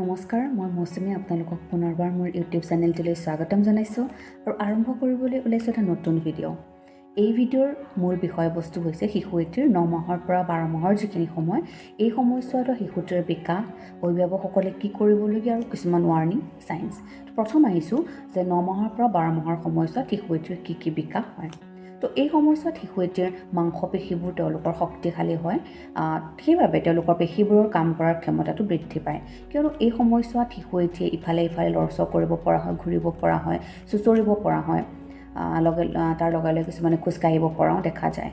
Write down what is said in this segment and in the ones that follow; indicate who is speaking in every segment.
Speaker 1: নমস্কাৰ, মই মৌচুমী আপোনালোকক পুনৰবাৰ মোৰ ইউটিউব চেনেলটোলৈ স্বাগতম জনাইছোঁ আৰু আৰম্ভ কৰিবলৈ ওলাইছোঁ এটা নতুন ভিডিঅ'। এই ভিডিঅ'ৰ মূল বিষয়বস্তু হৈছে শিশু এটিৰ 9 মাহৰ পৰা 12 মাহৰ যিখিনি সময়, এই সময়ছোৱাত শিশুটিৰ বিকাশ, অভিভাৱকসকলে কি কৰিবলগীয়া আৰু কিছুমান ৱাৰ্ণিং চাইন্স। প্ৰথম আহিছোঁ যে 9 মাহৰ পৰা 12 মাহৰ সময়ছোৱাত শিশু এটিৰ কি কি বিকাশ হয়। তো এই সময়ছোৱাত শিশু এটিৰ মাংসপেশীবোৰ তেওঁলোকৰ শক্তিশালী হয়। সেইবাবে তেওঁলোকৰ পেশীবোৰৰ কাম কৰাৰ ক্ষমতাটো বৃদ্ধি পায়, কিয়নো এই সময়ছোৱাত শিশু এটিয়ে ইফালে ইফালে লৰচৰ কৰিব পৰা হয়, ঘূৰিব পৰা হয়, চুঁচৰিব পৰা হয়, লগে তাৰ লগে লগে কিছুমানে খোজকাঢ়িব পৰাও দেখা যায়।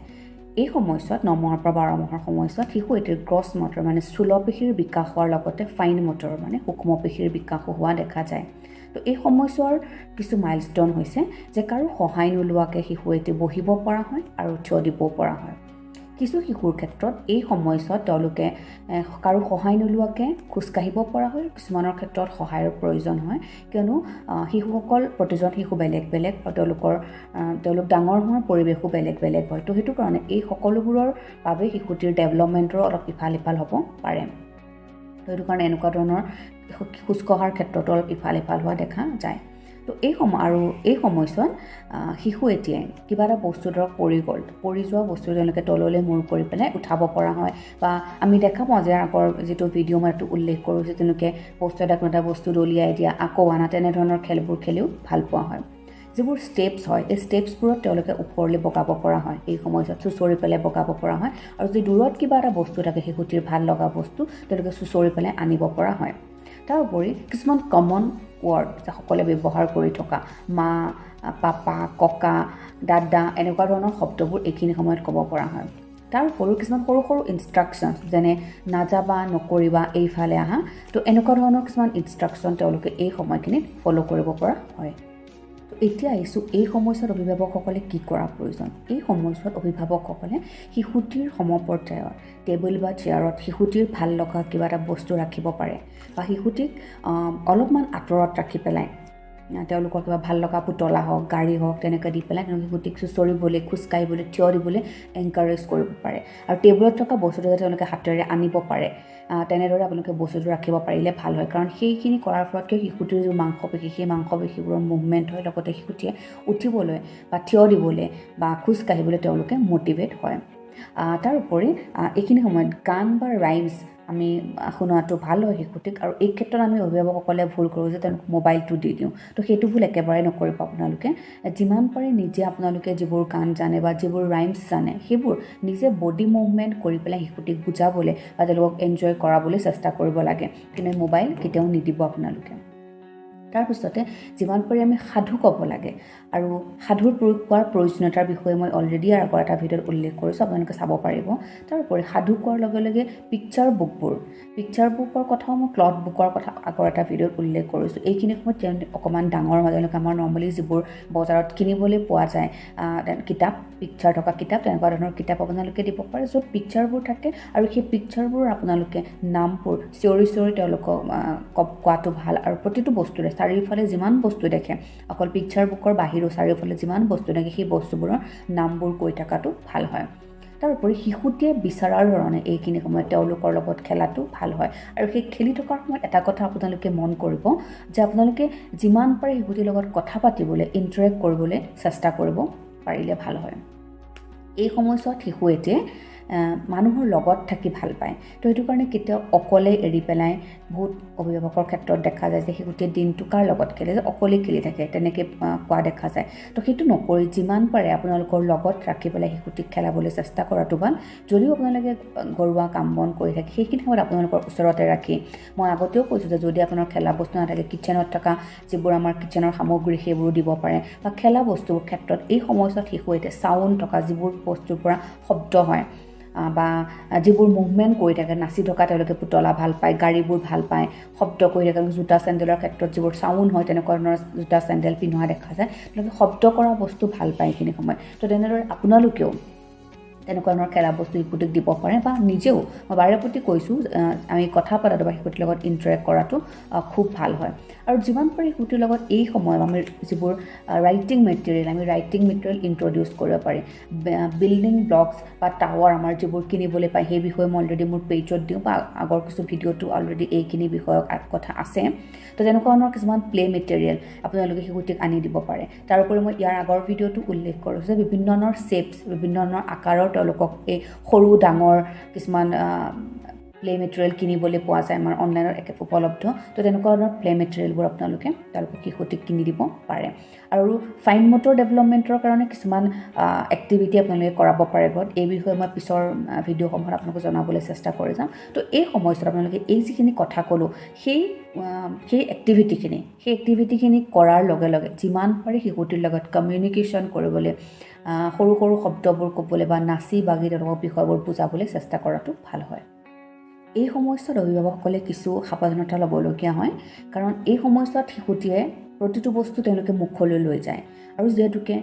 Speaker 1: এই সময়ছোৱাত, 9 মাহৰ পৰা 12 মাহৰ সময়ছোৱাত শিশু এটিৰ গ্ৰছ মটৰ মানে স্থূল পেশীৰ বিকাশ হোৱাৰ লগতে ফাইন মটৰ মানে সূক্ষ্ম পেশীৰ বিকাশো হোৱা দেখা যায়। তো এই সময়ছোৱাৰ কিছু মাইলষ্ট'ন হৈছে যে কাৰো সহায় নোলোৱাকৈ শিশু এটি বহিব পৰা হয় আৰু থিয় দিব পৰা হয়। কিছু শিশুৰ ক্ষেত্ৰত এই সময়ছোৱাত তেওঁলোকে কাৰো সহায় নোলোৱাকৈ খোজকাঢ়িব পৰা হয়, কিছুমানৰ ক্ষেত্ৰত সহায়ৰ প্ৰয়োজন হয়, কিয়নো শিশুসকল, প্ৰতিজন শিশু বেলেগ বেলেগ আৰু তেওঁলোক ডাঙৰ হোৱাৰ পৰিৱেশো বেলেগ বেলেগ হয়। তো সেইটো কাৰণে এই সকলোবোৰৰ বাবে শিশুটিৰ ডেভেলপমেণ্টৰো অলপ ইফাল সিফাল হ'ব পাৰে। তো সেইটো কাৰণে এনেকুৱা ধৰণৰ খোজ কঢ়াৰ ক্ষেত্ৰতো অলপ ইফাল সিফাল হোৱা দেখা যায়। তো এই সময় আৰু এই সময়ছোৱাত শিশু এটিয়ে কিবা এটা বস্তু ধৰক পৰি গ'ল, পৰি যোৱা বস্তু তেওঁলোকে তললৈ মূৰ কৰি পেলাই উঠাব পৰা হয়। বা আমি দেখা পাওঁ যে আগৰ যিটো ভিডিঅ' মই এইটো উল্লেখ কৰোঁ যে তেওঁলোকে বস্তু এটা, কোনো এটা বস্তু দলিয়াই দিয়া, আকৌ আনা, তেনেধৰণৰ খেলবোৰ খেলিও ভাল পোৱা হয়। যিবোৰ ষ্টেপছ হয়, এই ষ্টেপছবোৰত তেওঁলোকে ওপৰলৈ বগাব পৰা হয়। এই সময়ছোৱাত চুঁচৰি পেলাই বগাব পৰা হয় আৰু যদি দূৰত কিবা এটা বস্তু থাকে, শিশুটিৰ ভাল লগা বস্তু, তেওঁলোকে চুঁচৰি পেলাই আনিব পৰা হয়। তাৰ উপৰি কিছুমান কমন ৱৰ্ড যে সকলোৱে ব্যৱহাৰ কৰি থকা মা, পাপা, ককা, দাদা, এনেকুৱা ধৰণৰ শব্দবোৰ এইখিনি সময়ত ক'ব পৰা হয়। তাৰ উপৰিও কিছুমান সৰু সৰু ইনষ্ট্ৰাকশ্যন, যেনে নাযাবা, নকৰিবা, এইফালে আহা, তো এনেকুৱা ধৰণৰ কিছুমান ইনষ্ট্ৰাকশ্যন তেওঁলোকে এই সময়খিনিত ফ'ল' কৰিব পৰা হয়। এতিয়া আহিছোঁ এই সময়ছোৱাত অভিভাৱকসকলে কি কৰা প্ৰয়োজন। এই সময়ছোৱাত অভিভাৱকসকলে শিশুটিৰ সমপৰ্যায়ৰ টেবুল বা চেয়াৰত শিশুটিৰ ভাল লগা কিবা এটা বস্তু ৰাখিব পাৰে বা শিশুটিক অলপমান আঁতৰত ৰাখি পেলাই তেওঁলোকৰ কিবা ভাল লগা পুতলা হওক, গাড়ী হওক, তেনেকৈ দি পেলাই তেওঁলোকে শিশুটিক চুঁচৰিবলৈ, খোজকাঢ়িবলৈ, থিয় দিবলৈ এনকাৰেজ কৰিব পাৰে। আৰু টেবুলত থকা বস্তুটো যাতে তেওঁলোকে হাতেৰে আনিব পাৰে, তেনেদৰে আপোনালোকে বস্তুটো ৰাখিব পাৰিলে ভাল হয়। কাৰণ সেইখিনি কৰাৰ ফলত কি শিশুটিৰ যিবোৰ মাংসপেশী, সেই মাংসপেশীবোৰৰ মুভমেণ্ট হয়, লগতে শিশুটিয়ে উঠিবলৈ বা থিয় দিবলৈ বা খোজকাঢ়িবলৈ তেওঁলোকে মটিভেট হয়। তাৰোপৰি এইখিনি সময়ত গান বা ৰাইমছ আমি শুনোৱাটো ভাল হয় শিশুটিক। আৰু এই ক্ষেত্ৰত আমি অভিভাৱকসকলে ভুল কৰোঁ যে তেওঁলোকক মোবাইলটো দি দিওঁ। তো সেইটো ভুল একেবাৰে নকৰিব আপোনালোকে। যিমান পাৰে নিজে আপোনালোকে যিবোৰ গান জানে বা যিবোৰ ৰাইমছ জানে, সেইবোৰ নিজে বডি মুভমেণ্ট কৰি পেলাই শিশুটিক বুজাবলৈ বা তেওঁলোকক এনজয় কৰাবলৈ চেষ্টা কৰিব লাগে। কিন্তু মোবাইল কেতিয়াও নিদিব আপোনালোকে। তাৰপিছতে যিমান পাৰি আমি সাধু ক'ব লাগে আৰু সাধুৰ প্ৰয়োগ কোৱাৰ প্ৰয়োজনীয়তাৰ বিষয়ে মই অলৰেডি ইয়াৰ আগৰ এটা ভিডিঅ'ত উল্লেখ কৰিছোঁ, আপোনালোকে চাব পাৰিব। তাৰোপৰি সাধু কোৱাৰ লগে লগে পিকচাৰ বুকবোৰ, পিকচাৰ বুকৰ কথাও মই ক্লথ বুকৰ কথা আগৰ এটা ভিডিঅ'ত উল্লেখ কৰিছোঁ। এইখিনি সময়ত তেওঁলোক অকণমান ডাঙৰ হয়, তেওঁলোকে আমাৰ নৰ্মেলি যিবোৰ বজাৰত কিনিবলৈ পোৱা যায় কিতাপ, পিকচাৰ থকা কিতাপ, তেনেকুৱা ধৰণৰ কিতাপ আপোনালোকে দিব পাৰে, য'ত পিকচাৰবোৰ থাকে। আৰু সেই পিকচাৰবোৰ আপোনালোকে নামবোৰ চিঞৰি চিঞৰি তেওঁলোকক কোৱাটো ভাল। আৰু প্ৰতিটো বস্তুৰে চাৰিওফালে যিমান বস্তু দেখে, অকল পিকচাৰ বুকৰ বাহিৰেও চাৰিওফালে যিমান বস্তু দেখে, সেই বস্তুবোৰৰ নামবোৰ কৈ থকাটো ভাল হয়। তাৰোপৰি শিশুটিয়ে বিচৰাৰ ধৰণে এইখিনি সময়ত তেওঁলোকৰ লগত খেলাটো ভাল হয়। আৰু সেই খেলি থকাৰ সময়ত এটা কথা আপোনালোকে মন কৰিব যে আপোনালোকে যিমান পাৰে শিশুটিৰ লগত কথা পাতিবলৈ, ইণ্টাৰেক্ট কৰিবলৈ চেষ্টা কৰিব পাৰিলে ভাল হয়। এই সময়ছোৱাত শিশু এটিয়ে মানুহৰ লগত থাকি ভাল পায়। তো সেইটো কাৰণে কেতিয়াও অকলে এৰি পেলাই, বহুত অভিভাৱকৰ ক্ষেত্ৰত দেখা যায় যে শিশুটিয়ে দিনটো কাৰ লগত খেলে, যে অকলেই খেলি থাকে, তেনেকৈ কোৱা দেখা যায়। তো সেইটো নকৰি যিমান পাৰে আপোনালোকৰ লগত ৰাখি পেলাই শিশুটিক খেলাবলৈ চেষ্টা কৰাটো ভাল। যদিও আপোনালোকে ঘৰুৱা কাম বন কৰি থাকে, সেইখিনি সময়ত আপোনালোকৰ ওচৰতে ৰাখি, মই আগতেও কৈছোঁ যে যদি আপোনাৰ খেলা বস্তু নাথাকে, কিটচেনত থকা যিবোৰ আমাৰ কিটচেনৰ সামগ্ৰী, সেইবোৰো দিব পাৰে। বা খেলা বস্তুৰ ক্ষেত্ৰত এই সময়ছোৱাত শিশু এতিয়া চাউণ্ড থকা, যিবোৰ বস্তুৰ পৰা শব্দ হয় বা যিবোৰ মুভমেণ্ট কৰি থাকে, নাচি থকা তেওঁলোকে পুতলা ভাল পায়, গাড়ীবোৰ ভাল পায়, শব্দ কৰি থাকে। জোতা চেণ্ডেলৰ ক্ষেত্ৰত যিবোৰ চাউণ্ড হয়, তেনেকুৱা ধৰণৰ জোতা চেণ্ডেল পিন্ধোৱা দেখা যায়। তেওঁলোকে শব্দ কৰা বস্তু ভাল পায় এইখিনি সময়ত। তো তেনেদৰে আপোনালোকেও তেনেকুৱা ধৰণৰ খেলা বস্তু শিশুটিক দিব পাৰে বা নিজেও মই বাৰে প্ৰতি কৈছোঁ, আমি কথা পতাটো বা শিশুটিৰ লগত ইণ্টাৰেক্ট কৰাটো খুব ভাল হয়। আৰু যিমান পাৰি শিশুটিৰ লগত এই সময়ত আমি যিবোৰ ৰাইটিং মেটেৰিয়েল, আমি ৰাইটিং মেটেৰিয়েল ইণ্ট্ৰডিউচ কৰিব পাৰি। বিল্ডিং ব্লকছ বা টাৱাৰ আমাৰ যিবোৰ কিনিবলৈ পায় সেই বিষয়ে মই অলৰেডি মোৰ পেজত দিওঁ বা আগৰ কিছু ভিডিঅ'টো অলৰেডি এইখিনি বিষয়ক কথা আছে। তো তেনেকুৱা ধৰণৰ কিছুমান প্লে মেটেৰিয়েল আপোনালোকে শিশুটিক আনি দিব পাৰে। তাৰোপৰি মই ইয়াৰ আগৰ ভিডিঅ'টো উল্লেখ কৰিছোঁ যে বিভিন্ন ধৰণৰ শ্বেপছ, বিভিন্ন ধৰণৰ আকাৰৰ তেওঁলোকক এই সৰু ডাঙৰ কিছুমান প্লে মেটেৰিয়েল কিনিবলৈ পোৱা যায়, আমাৰ অনলাইনত একে উপলব্ধ। তো তেনেকুৱা ধৰণৰ প্লে মেটেৰিয়েলবোৰ আপোনালোকে তেওঁলোকক শিশুটিক কিনি দিব পাৰে। আৰু ফাইন মটৰ ডেভেলপমেণ্টৰ কাৰণে কিছুমান এক্টিভিটি আপোনালোকে কৰাব পাৰে ঘৰত। এই বিষয়ে মই পিছৰ ভিডিঅ'সমূহত আপোনালোকক জনাবলৈ চেষ্টা কৰি যাম। তো এই সময়ছোৱাত আপোনালোকে এই যিখিনি কথা ক'লোঁ সেই সেই এক্টিভিটিখিনি কৰাৰ লগে লগে যিমান পাৰে শিশুটিৰ লগত কমিউনিকেশ্যন কৰিবলৈ, সৰু সৰু শব্দবোৰ ক'বলৈ বা নাচি বাগি তেওঁলোকক বিষয়বোৰ বুজাবলৈ চেষ্টা কৰাটো ভাল হয়। এই সময়ছোৱাত অভিভাৱকসকলে কিছু সাৱধানতা ল'বলগীয়া হয়, কাৰণ এই সময়ছোৱাত শিশুটিয়ে প্ৰতিটো বস্তু তেওঁলোকে মুখলৈ লৈ যায় আৰু যিহেতুকে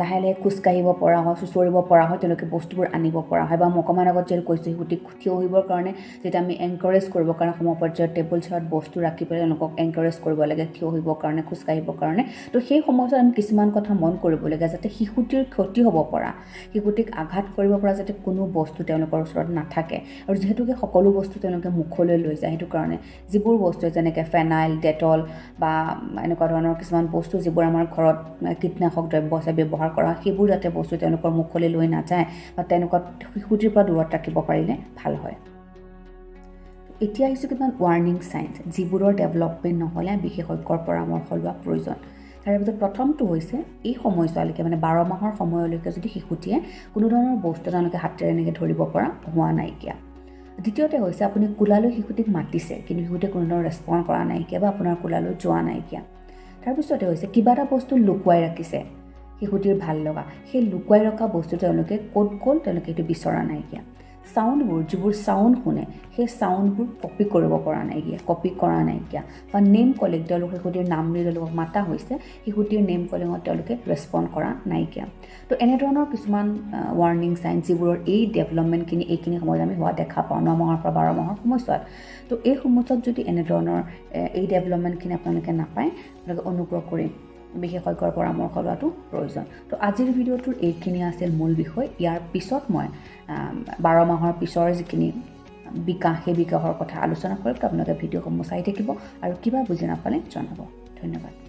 Speaker 1: লাহে লাহে খোজকাঢ়িব পৰা হয়, চুঁচৰিব পৰা হয়, তেওঁলোকে বস্তুবোৰ আনিব পৰা হয়। বা মই অকণমান আগত যিহেতু কৈছোঁ শিশুটিক থিয় হ'বৰ কাৰণে যেতিয়া আমি এনকাৰেজ কৰিবৰ কাৰণে সমপৰ্যায়ত টেবুল চেয়াৰত বস্তু ৰাখি পেলাই তেওঁলোকক এনকাৰেজ কৰিব লাগে থিয় হ'বৰ কাৰণে, খোজকাঢ়িবৰ কাৰণে। তো সেই সময়ছোৱাত আমি কিছুমান কথা মন কৰিবলগীয়া, যাতে শিশুটিৰ ক্ষতি হ'ব পৰা, শিশুটিক আঘাত কৰিব পৰা যাতে কোনো বস্তু তেওঁলোকৰ ওচৰত নাথাকে। আৰু যিহেতুকে সকলো বস্তু তেওঁলোকে মুখলৈ লৈ যায়, সেইটো কাৰণে যিবোৰ বস্তু যেনেকৈ ফেনাইল, ডেটল বা এনেকুৱা ধৰণৰ কিছুমান বস্তু যিবোৰ আমাৰ ঘৰত কীটনাশক দ্ৰব্য হিচাপে ব্যৱহাৰ কৰা, সেইবোৰ যাতে বস্তু তেওঁলোকৰ মুখলৈ লৈ নাযায় বা তেনেকুৱা শিশুটিৰ পৰা দূৰত ৰাখিব পাৰিলে ভাল হয়। এতিয়া আহিছোঁ কিছুমান ৱাৰ্ণিং চাইন্স, যিবোৰৰ ডেভেলপমেণ্ট নহ'লে বিশেষজ্ঞৰ পৰামৰ্শ লোৱা প্ৰয়োজন। তাৰে ভিতৰত প্ৰথমটো হৈছে এই সময়ছোৱালৈকে, মানে 12 মাহৰ সময়লৈকে যদি শিশুটিয়ে কোনো ধৰণৰ বস্তু তেওঁলোকে হাতেৰে এনেকৈ ধৰিব পৰা হোৱা নাইকিয়া। দ্বিতীয়তে হৈছে আপুনি কোলালৈ শিশুটিক মাতিছে কিন্তু শিশুটিয়ে কোনো ধৰণৰ ৰেচপণ্ড কৰা নাইকিয়া বা আপোনাৰ কোলালৈ যোৱা নাইকিয়া। তাৰপিছতে হৈছে কিবা এটা বস্তু লুকুৱাই ৰাখিছে শিশুটিৰ ভাল লগা, সেই লুকুৱাই ৰখা বস্তু তেওঁলোকে ক'ত গ'ল তেওঁলোকে সেইটো বিচৰা নাইকিয়া। চাউণ্ডবোৰ, যিবোৰ চাউণ্ড শুনে সেই চাউণ্ডবোৰ কপি কৰিব পৰা নাইকিয়া, কপি কৰা নাইকিয়া। বা নেম কলিং, তেওঁলোক শিশুটিৰ নাম লৈ তেওঁলোকক মাতা হৈছে, শিশুটিৰ নেম কলিঙত তেওঁলোকে ৰেচপণ্ড কৰা নাইকিয়া। তো এনেধৰণৰ কিছুমান ৱাৰ্ণিং চাইন যিবোৰৰ এই ডেভেলপমেণ্টখিনি এইখিনি সময়ত আমি হোৱা দেখা পাওঁ 9 মাহৰ পৰা 12 মাহৰ সময়ছোৱাত। তো এই সময়ছোৱাত যদি এনেধৰণৰ এই ডেভেলপমেণ্টখিনি আপোনালোকে নাপায়, আপোনালোকে অনুগ্ৰহ কৰি বিশেষজ্ঞৰ পৰামৰ্শ লোৱাটো প্ৰয়োজন। তো আজিৰ ভিডিঅ'টোৰ এইখিনি আছিল মূল বিষয়। ইয়াৰ পিছত মই 12 মাহৰ পিছৰ যিখিনি বিকাশ, সেই বিকাশৰ কথা আলোচনা কৰিম। তো আপোনালোকে ভিডিঅ'সমূহ চাই থাকিব আৰু কিবা বুজি নাপালে জনাব। ধন্যবাদ।